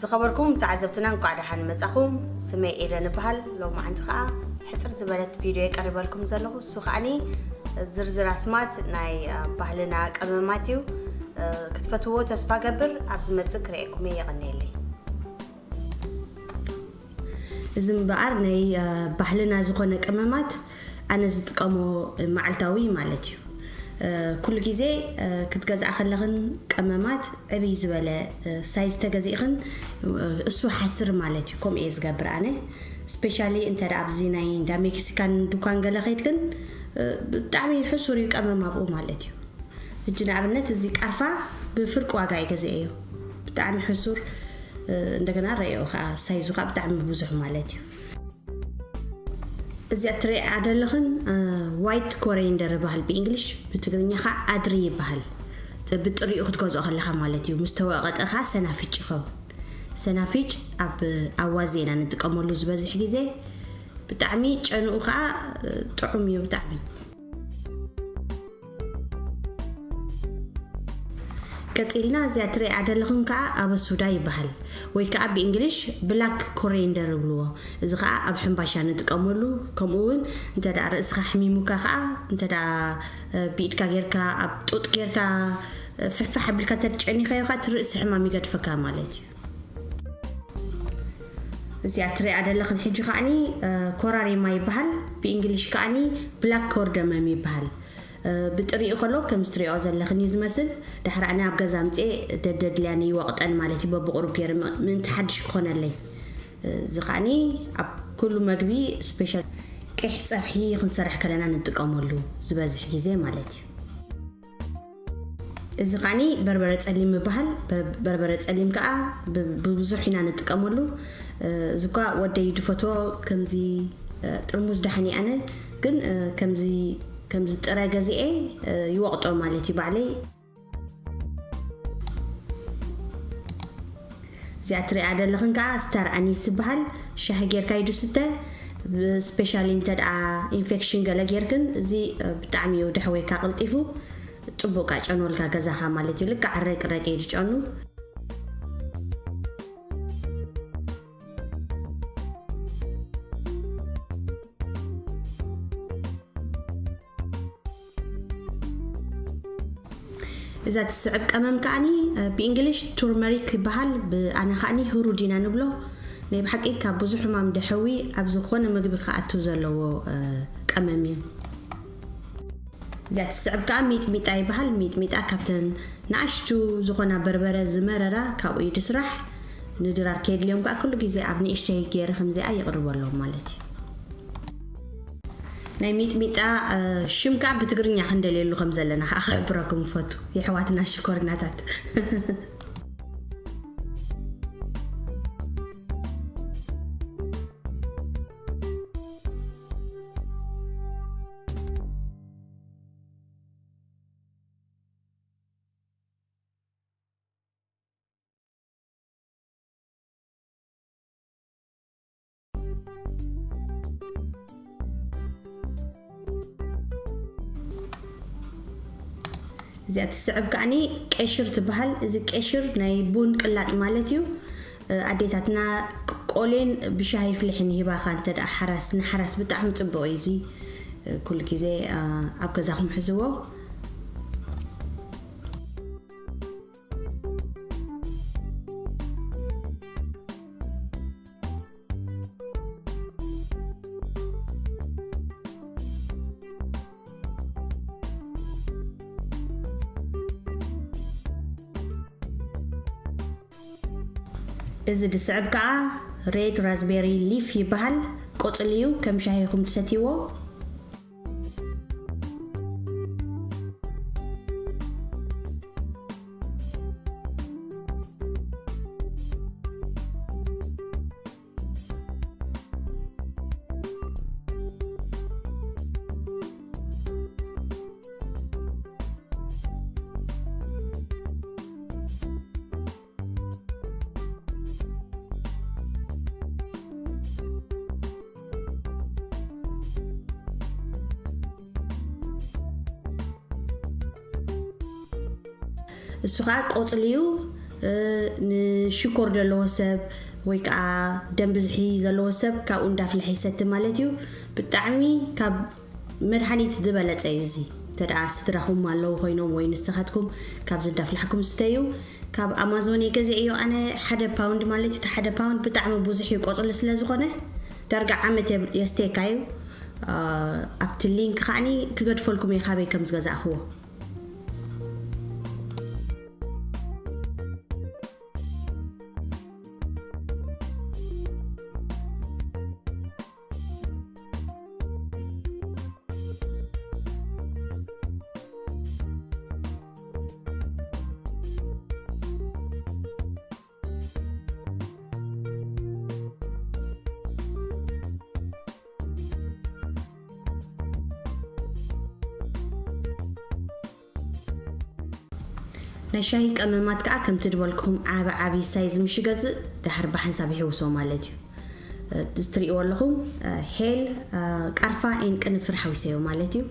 ዝኸበርኩም ተዓዘብትና፣ እንኳዕ ደሓን መጻኹም። ስመይ ኤደን እበሃል። ሎማዓንቲ ኸዓ ሕጽር ዝበለት ቪድዮ የቀሪበልኩም ዘለኹ። እሱ ኸዓኒ ዝርዝር ኣስማት ናይ ባህልና ቀመማት እዩ። ክትፈትዎ ተስፋ ገብር። ኣብ ዝመጽእ ክርእየኩም እየ። የቐንየለይ። እዚ እምበኣር ናይ ባህልና ዝኾነ ቀመማት ኣነ ዝጥቀሞ መዓልታዊ ማለት እዩ። ኩሉ ግዜ ክትገዝኣ ከለኽን ቀመማት ዕብይ ዝበለ ሳይዝ ተገዚእኽን፣ እሱ ሓስር ማለት እዩ። ከምኡ እየ ዝገብር ኣነ። ስፔሻሊ እንተ ደኣ ኣብዚ ናይ እንዳ ሜክሲካን ድኳን ገለ ከይድክን፣ ብጣዕሚ ሕሱር እዩ ቀመም ኣብኡ ማለት እዩ። ሕጂ ንኣብነት እዚ ቃርፋ ብፍርቂ ዋጋ እየ ገዚኤዮ። ብጣዕሚ ሕሱር፣ እንደገና ረእዮ ከዓ ሳይዙ ከዓ ብጣዕሚ ብዙሕ ማለት እዩ። እዚኣ ትሪኣ ዘለኽን ዋይት ኮሬንደር ይበሃል ብእንግሊሽ፣ ብትግርኛ ከዓ ኣድሪ ይበሃል። ብጥሪኡ ክትገዝኦ ከለኻ ማለት እዩ። ምስ ተወቐጠ ከዓ ሰናፍጭ ይኸውን። ሰናፍጭ ኣብ ኣዋዜ ኢና ንጥቀመሉ ዝበዝሕ ግዜ። ብጣዕሚ ጨንኡ ከዓ ጥዑም እዩ ብጣዕሚ። ቀጺልና እዚኣ ትሪኣ ዘለኹም ከዓ ኣበሱዳ ይበሃል፣ ወይ ከዓ ብእንግሊሽ ብላክ ኮሬንደር ይብልዎ። እዚ ከዓ ኣብ ሕምባሻ ንጥቀመሉ፣ ከምኡ እውን እንተ ደኣ ርእስኻ ሕሚሙካ ከዓ እንተ ደኣ ብኢድካ ጌርካ ኣብ ጡጥ ጌርካ ፍሕፋሕ ኣቢልካ እንተ ጨኒኻዮ ከዓ እቲ ርእሲ ሕማም ይገድፈካ ማለት እዩ። እዚኣ ትሪኣ ዘለኽን ሕጂ ከዓኒ ኮራሪማ ይበሃል፣ ብእንግሊሽ ከዓኒ ብላክ ኮርደመም ይበሃል። ብጥሪኡ ከሎ ከምዚ ትሪኦ ዘለኽን እዩ ዝመስል። ድሕሪ ኣነ ኣብ ገዛ ኣምፅኤ ደደድልያን ይወቕጠን ማለት እዩ። በብቑሩብ ገይረ ምእንቲ ሓድሽ ክኾነለይ። እዚ ከዓኒ ኣብ ኩሉ መግቢ ስፔሻል ቀይሕ ፀብሒ ክንሰርሕ ከለና ንጥቀመሉ ዝበዝሕ ግዜ ማለት እዩ። እዚ ከዓኒ በርበረ ፀሊም ይበሃል። በርበረ ፀሊም ከዓ ብብዙሕ ኢና ንጥቀመሉ። እዚ እኳ ወደይ ድፈትዎ ከምዚ ጥርሙዝ ደሓን ኣነ ግን ከምዚ ከምዚ ጥረ ገዚኤ ይወቕጦ ማለት እዩ ባዕለይ። እዚኣ ትሪኣ ዘለኽን ከዓ ስታር ኣኒስ ዝበሃል ሻሂ ጌርካ እዩ ዝስተ። ስፔሻሊ እንተ ደኣ ኢንፌክሽን ገለ ጌርክን እዚ ብጣዕሚ እዩ ደሕወይካ ቀልጢፉ። ጽቡቅ ቃ ጨኖልካ ገዛኻ ማለት እዩ። ልክዕ ረቂ ረቂ እዩ ዝጨኑ። እዛ ትስዕብ ቀመም ከዓኒ ብእንግሊሽ ቱርመሪክ ይበሃል። ብኣና ከዓኒ ህሩድ ኢና ንብሎ። ናይ ብሓቂ ካብ ብዙሕ ሕማም ደሐዊ ኣብ ዝኾነ ምግቢ ክኣቱ ዘለዎ ቀመም እዩ። እዚኣ ትስዕብ ከዓ ሚጥሚጣ ይበሃል። ሚጥሚጣ ካብተን ንኣሽቱ ዝኾና በርበረ ዝመረራ ካብኡ እዩ ዝስራሕ። ንድራር ከየድልዮም ከዓ ኩሉ ግዜ ኣብ ንእሽተይ ገይረ ከምዚኣ ይቕርበሎም ማለት እዩ። ናይ ሚጥሚጣ ሽም ከዓ ብትግርኛ ክንደልየሉ ከም ዘለና ከዓ ክሕብረኩም ፈቱ የሕዋትና ሽኮሪናታት። እዚኣ ትስዕብ ከዓኒ ቀሽር ትበሃል። እዚ ቀሽር ናይ ቡን ቅላጥ ማለት እዩ። ኣዴታትና ቆሌን ብሻሂ ፍልሕን ይህባኻ እንተ ደኣ ሓራስ ንሓራስ ብጣዕሚ ጽቡቕ እዩ። እዚ ኩሉ ግዜ ኣብ ገዛኹም ሕዝዎ። እዚ ድስዕብ ከዓ ሬድ ራዝቤሪ ሊፍ ይበሃል። ቆፅሊ እዩ፣ ከም ሻሂ ኢኹም ትሰትይዎ። እሱ ከዓ ቆፅሊ እዩ። ንሽኮር ዘለዎ ሰብ ወይ ከዓ ደም ብዝሒ ዘለዎ ሰብ ካብኡ እንዳፍልሐ ይሰቲ ማለት እዩ። ብጣዕሚ ካብ መድሃኒት ዝበለፀ እዩ እዚ። ተደኣ ስድራኹም ኣለዉ ኮይኖም ወይ ንስኻትኩም ካብዚ እንዳፍላሕኩም ስተዩ። ካብ ኣማዞን የገዘ እዩ ኣነ ሓደ ፓውንድ ማለት እዩ። ሓደ ፓውንድ ብጣዕሚ ብዙሕ እዩ ቆፅሊ ስለ ዝኾነ ዳርጋ ዓመት የስቴካ እዩ። ኣብቲ ሊንክ ከዓኒ ክገድፈልኩም እየ ካበይ ከም ዝገዛእኽዎ። ናይ ሻሂ ቀመማት ከዓ ከምቲ ዝበልኩም ዓቢ ዓቢ ሳይዝ ምሽ ገዝእ ድሓር ብሓንሳብ ይሕውሶ ማለት እዩ። እዚ ትርእይዎ ኣለኹም ሄል ቃርፋ ኤን ቅንፍር ሓዊሰዮ ማለት እዩ።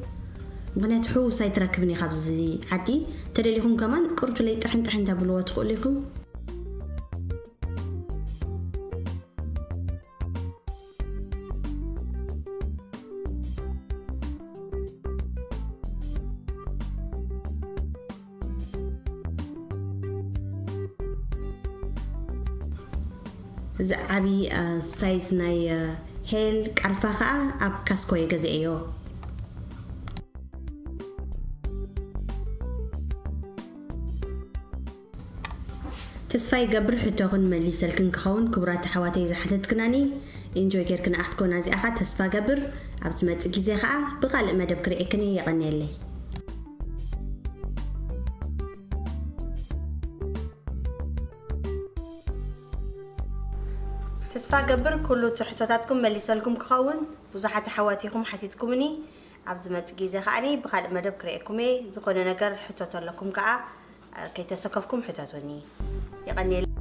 ምክንያቱ ሕውስ ኣይትረክብን ኢኻ ኣብዚ ዓዲ። ተደሊኹም ከማን ቅርቱ ለይ ጥሕን ጥሕን ተብልዎ ትኽእሉ ኢኹም። እዚ ዓብዪ ሳይዝ ናይ ሄል ቃርፋ ከዓ ኣብ ካስኮ እየ ገዚኤዮ። ተስፋ ይገብር ሕቶኽን መሊሰልክን ክኸውን። ክቡራት ኣሕዋተይ ዝሓተትክናኒ ኢንጆይ ጌርክን ኣኽትኮና እዚኣኻ ተስፋ ገብር። ኣብ ዝመጽእ ግዜ ኸዓ ብኻልእ መደብ ክርእየክን እየ። የቐንየለይ። ተስፋ ገብር ኩሉ እቲ ሕቶታትኩም መሊሰልኩም ክኸውን። ብዙሓት ኣሕዋት ኢኹም ሓቲትኩምኒ። ኣብ ዝመጽእ ግዜ ከዓኒ ብኻልእ መደብ ክርእየኩም እየ። ዝኾነ ነገር ሕቶ ተለኩም ከኣ ከይተሰከፍኩም ሕተቱኒ። የቐንየለይ።